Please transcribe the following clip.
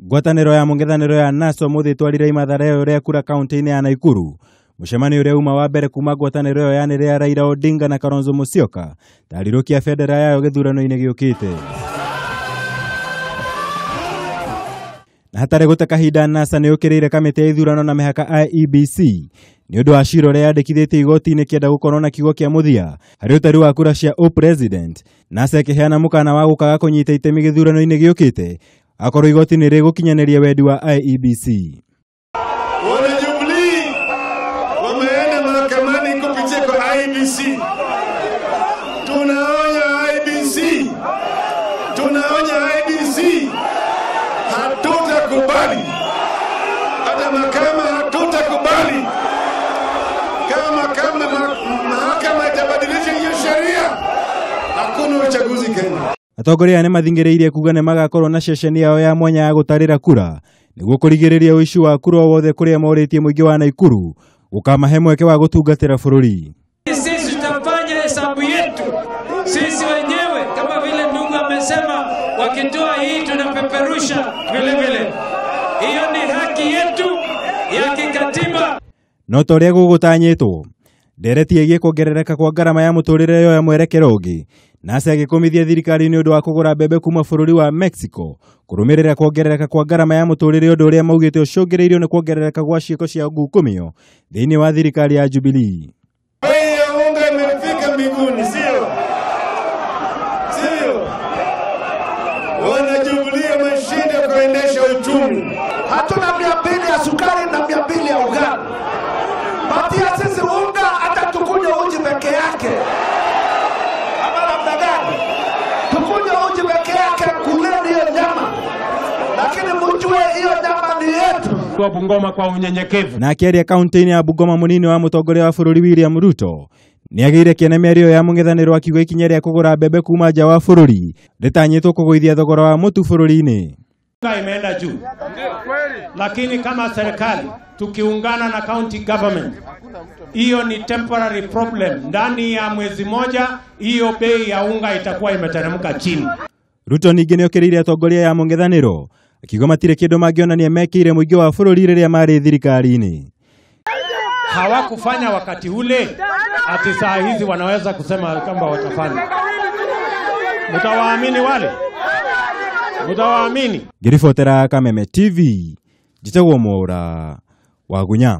Ngwatanĩro ya mũng'ethanĩro ya NASA ũmũthĩ ĩtwarire imatha rĩayo rĩa kura kaunti-inĩ ya Naikuru. Mũcemanio ũrĩa uma wa mbere kuma ngwatanĩro ĩyo yanĩrĩra Raila Odinga na Kalonzo Musyoka tarirũkia bendera yayo gĩthurano-inĩ gĩũkĩte. Na hatarĩ gũte kahinda NASA nĩ yũkĩrĩire kamĩtĩ ya ithurano na mĩhaka IEBC nĩ ũndũ wa cira ũrĩa yandĩkithĩtie igoti-inĩ kĩenda gũkorwo na kiugo kĩa mũthia harĩ ũtari wa kura cia ũpresident. NASA ĩkĩheana mũkana wa gũkaga kũnyita itemi gĩthurano-inĩ gĩũkĩte akorwo igoti nĩ rĩgũkinyanĩria wendi wa IEBC. Wana Jubilee wameenda mahakamani kupitia kwa IEBC. Tunaonya IEBC, tunaonya IEBC, hatutakubali. Hata mahakama hatutakubali. Kama mahakama itabadilisha hiyo sheria, hakuna uchaguzi Kenya. Atongoria nĩ mathing'ĩrĩirie kuga nĩ magakorwo na ceceni yao ya mwanya ya gũtarĩra kura nĩguo kũrigĩrĩria ũici wa kura o wothe kũrĩa morĩtie mũingĩ wa Naikuru gũkamahe mweke wa gũtungatĩra bũrũri. Sisi tutafanya hesabu yetu sisi wenyewe, kama vile ndugu amesema, wakitoa hii tunapeperusha vile vile. Hiyo ni haki yetu ya kikatiba. No ta ũrĩa gũgũtanyĩtwo, ndereti ĩgiĩ kuongerereka kwa ngarama ya mũtũrĩre yoya mwerekero ũngĩ. NASA ĩgĩkũmithia thirikari nĩ ũndũ wa kũgũra mbembe kuma bũrũri wa Mexico kũrũmĩrĩra kuongerereka kwa ngarama ya mũtũrĩre ũndũ ũrĩa maugĩte ũcũngĩrĩirio nĩ kuongerereka gwa ciĩko cia ngukumio thĩinĩ wa thirikari ya Jubilee. Bei ya unga imefika mbinguni, sio? Sio? Wana Jubilee wameshinda kuendesha uchumi. Hatuna 200 ya sukari na 200 ya ugali. Patia sisi unga hata tukunywe uji peke yake. Ama namna gani? Tukunywe uji peke yake, kuleni hiyo nyama. Lakini mjue hiyo nyama ni yetu. Kwa Bungoma kwa unyenyekevu. Na akĩaria kaunti-inĩ ya Bungoma mũnini wa mũtongoria wa bũrũri William Ruto nĩagĩire kĩene mĩario ya mũng'ethanĩro akiuga ikinya rĩa kũgũra mbembe kuma nja wa bũrũri rĩtanyĩtwo kũgũithia thogora wa mũtu bũrũri-inĩ. Unga imeenda juu, lakini kama serikali tukiungana na county government, hiyo ni temporary problem. Ndani ya mwezi moja hiyo bei ya unga itakuwa imeteremka chini. Ruto ningĩ nĩokĩrĩire atongoria ya mũng'ethanĩro akiuga matirĩ kĩndũ mangĩonania mekĩire mũingĩ wa bũrũri rĩrĩa marĩ thirikari-inĩ. Hawakufanya wakati ule, ati saa hizi wanaweza kusema kwamba watafanya. Mtawaamini wale? Mtawaamini? Ngĩribotera Kameme TV, njĩtagwo Mwaura wa Gunya.